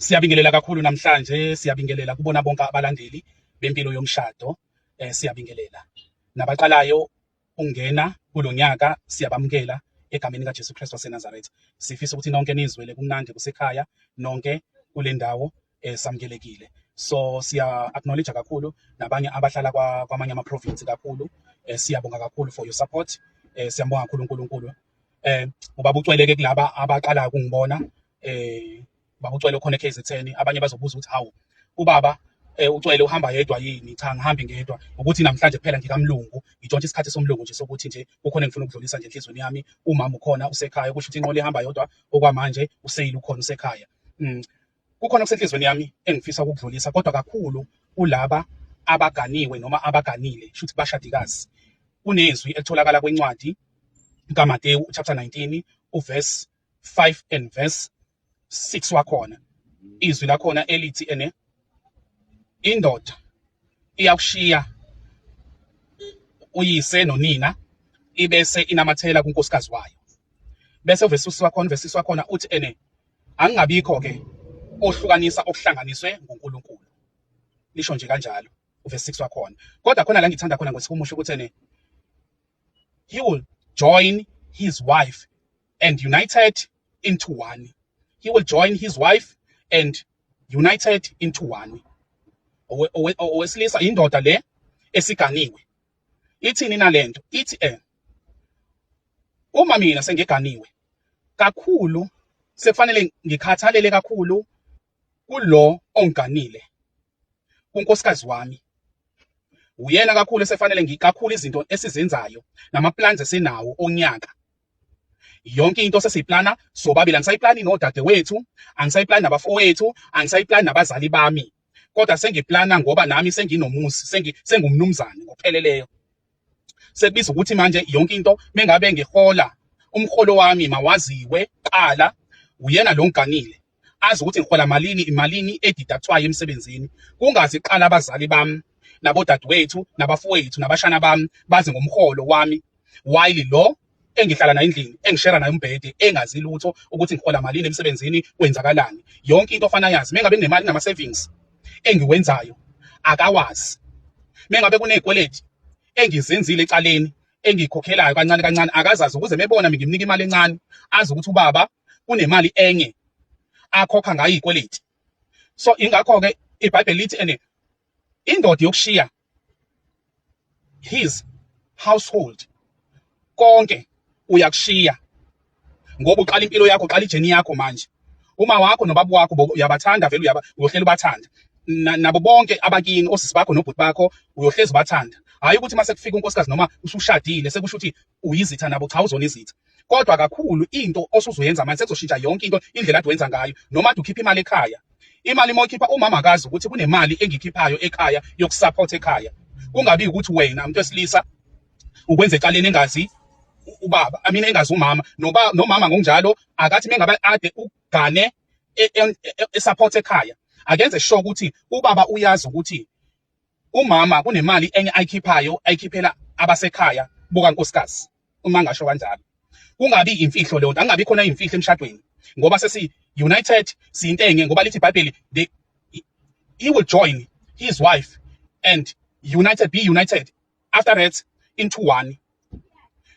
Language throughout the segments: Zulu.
Siyabingelela kakhulu namhlanje, siyabingelela kubona bonke abalandeli bempilo yomshado. Siyabingelela nabaqalayo ukungena kulonyaka, siyabamukela egameni kaJesu Kristu waseNazaretha. Sifisa ukuthi nonke nizwele kumnandi kusekhaya, nonke kule ndawo samukelekile. So siya acknowledge kakhulu nabanye abahlala kwamanye ama province kakhulu. Siyabonga kakhulu for your support. Siyambonga kakhulu uNkulunkulu. Ubaba uCwele-ke kulaba abaqalayo ukungibona, ubaba uCwele ukhona e-KZN. Abanye bazobuza ukuthi hawu, ubaba uCwele uhamba yedwa yini? Cha, ngihambi ngedwa, ukuthi namhlanje kuphela ngikamlungu, ngitshontsha isikhathi somlungu nje sokuthi nje kukhona engifuna ukudlulisa nje enhliziyweni yami. Umama ukhona usekhaya, kusho ukuthi inqola ihamba yodwa okwamanje, useyile ukhona usekhaya. Kukhona okusenhliziyweni yami engifisa ukukudlulisa, kodwa kakhulu kulaba abaganiwe noma abaganile, shuthi bashadikazi. Kunezwi elitholakala kwincwadi kaMateyu chapter 19 uverse 5 and verse 6 wakhona. Izwi lakhona elithi ene indoda iyakushiya uyise nonina ibese inamathela kunkosikazi wayo. Bese uverse 6 wakhona, uverse 6 wakhona uthi ene angingabikho ke ohlukanisa okuhlanganiswe nguNkulunkulu. Lisho nje kanjalo uverse 6 wakhona. Kodwa khona la ngithanda khona ngosihumusho ukuthi ene he will join his wife and united into one. He will join his wife and united into one. Owesilisa, indoda le esiganiwe. Ithini nalento? Ithi uma mina sengiganiwe kakhulu, sekufanele ngikhathalele kakhulu kulo ongiganile, kunkosikazi wami. Uyena kakhulu esefanele ngikakhulu izinto esizenzayo nama-plans esinawo onyaka. Yonke into sesiyiplana sobabili, angisayiplani nodadewethu, angisayiplani nabafowethu, angisayiplani nabazali bami, kodwa sengiplana ngoba nami senginomuzi, sengumnumzane ngokupheleleyo. Sekubiza ukuthi manje yonke into mengabe ngihola umholo wami mawaziwe qala uyena lo ngiganile, azi ukuthi ngihola malini, imalini edidathwayo emsebenzini. Kungazi qala abazali bami nabodadewethu nabafowethu nabashana bami bazi ngomholo wami, while lo engihlala naye endlini, engishera naye umbhede, engazi lutho ukuthi ngihola malini emsebenzini, kwenzakalani. Yonke into ofana yazi, mengabe kunemali nama savings engiwenzayo akawazi, mengabe kunezikweleti engizenzile ecaleni engikhokhelayo kancane kancane akazazi, ukuze mebona ngimnika imali encane azi ukuthi ubaba kunemali enye akhokha ngayo izikweleti. So ingakho ke iBhayibheli lithi ene indoda yokushiya his household, konke uyakushiya, ngoba uqala impilo yakho, uqala ijeni yakho manje. Uma wakho nobaba wakho uyabathanda vele, uyohlela ubathanda nabo bonke abakini, osisi bakho nobhuti bakho, uyohlezi ubathanda. Hayi ukuthi mase kufika unkosikazi noma usushadile sekusho ukuthi uyizitha nabo. Cha, uzona izitha, kodwa kakhulu into osuzoyenza manje sekuzoshintsha yonke into, indlela ade wenza ngayo noma ade ukhipha imali ekhaya. Imali uma uyikhipha, umama akazi ukuthi kunemali engikhiphayo ekhaya yokusupport ekhaya. Kungabi ukuthi wena umuntu wesilisa ukwenza ecaleni engazi ubaba, I mean engazi umama, noba nomama ngokunjalo. Akathi mengabe ade ugane esupport ekhaya, akenze sure ukuthi ubaba uyazi ukuthi umama kunemali enye ayikhiphayo, ayikhiphela abasekhaya buka nkosikazi, uma ngasho kanjalo. Kungabi imfihlo leyo nto, angabi khona imfihlo emshadweni, ngoba sesi united, siyintenge, ngoba lithi iBhayibheli he will join his wife and united, be united after that into one.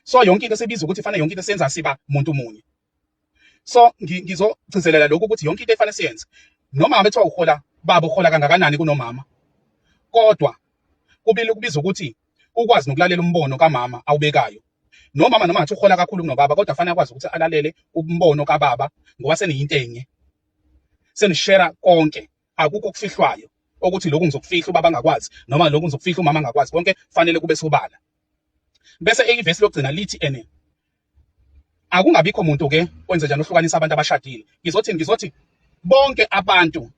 So yonke into sebiza ukuthi fanele yonke into senza siba muntu munye. So ngizogcizelela lokhu ukuthi yonke into efanele siyenze, noma ngabe kuthiwa uhola, baba uhola kangakanani kunomama, kodwa kubili kubiza ukuthi ukwazi nokulalela umbono kamama awubekayo. Nomama noma ngathi uhola kakhulu kunobaba, kodwa fanele akwazi ukuthi alalele umbono kababa, ngoba seniyinto enye, senishare konke, akukho okufihlwayo ukuthi lokhu ngizokufihla ubaba angakwazi noma lokhu ngizokufihla umama angakwazi. Konke fanele kube sobala. Bese ivesi lokugcina lithi ene akungabikho muntu ke wenze njani ohlukanisa abantu abashadile. Ngizothi bonke abantu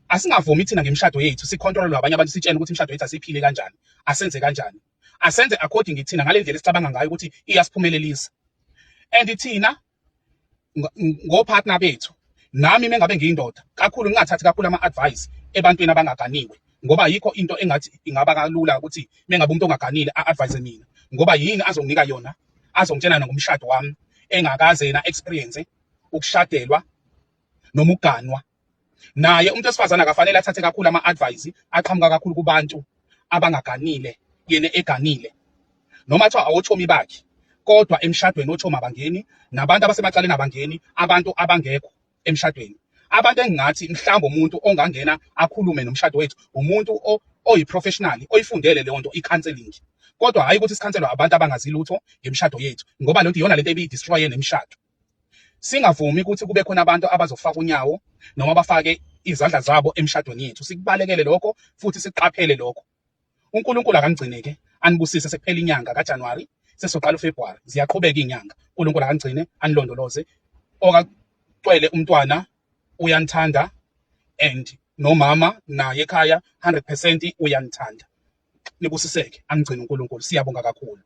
asingavumi thina ngemishado yethu sicontrolwe abanye abantu, sitshene ukuthi imishado yethu asiphile kanjani, asenze kanjani, asenze according thina ngale ndlela esicabanga ngayo ukuthi iyasiphumelelisa. And thina ngopartner bethu, nami mengabe ngiyindoda kakhulu ngingathathi kakhulu ama-advice ebantwini abangaganiwe, ngoba yikho into engathi ingaba kalula ukuthi mengabe umuntu ongaganile a-advise mina, ngoba yini azonginika yona, azongitshela ngomshado wami engakaze yena experience ukushadelwa noma ukuganwa. Naye umuntu wesifazane akafanele athathe kakhulu ama-advice aqhamuka kakhulu kubantu abangaganile, yena eganile. Noma kuthiwa awochomi bakhe, kodwa emshadweni ochomi abangeni, nabantu abasemacaleni abangeni, abantu abangekho emshadweni. Abantu engingathi mhlawumbe umuntu ongangena akhulume nomshado wethu umuntu oyi-professional, oyifundele leyo nto, i-counselling. Kodwa hhayi ukuthi sikhanselwa abantu abangazi lutho ngemishado yethu, ngoba lento iyona lento ebiyidestroye nemishado. Singavumi ukuthi kube khona abantu abazofaka unyawo noma bafake izandla zabo emishadweni yethu. Sikubalekele lokho futhi siqaphele lokho. UNkulunkulu akanigcine-ke, anibusise. Sekuphela inyanga kaJanuwari, sesizoqala uFebruwari, ziyaqhubeka iy'nyanga. UNkulunkulu akanigcine, anilondoloze. Okacwele umntwana uyanithanda and nomama naye ekhaya 100% uyanithanda. Nibusiseke, anigcine uNkulunkulu. Siyabonga kakhulu.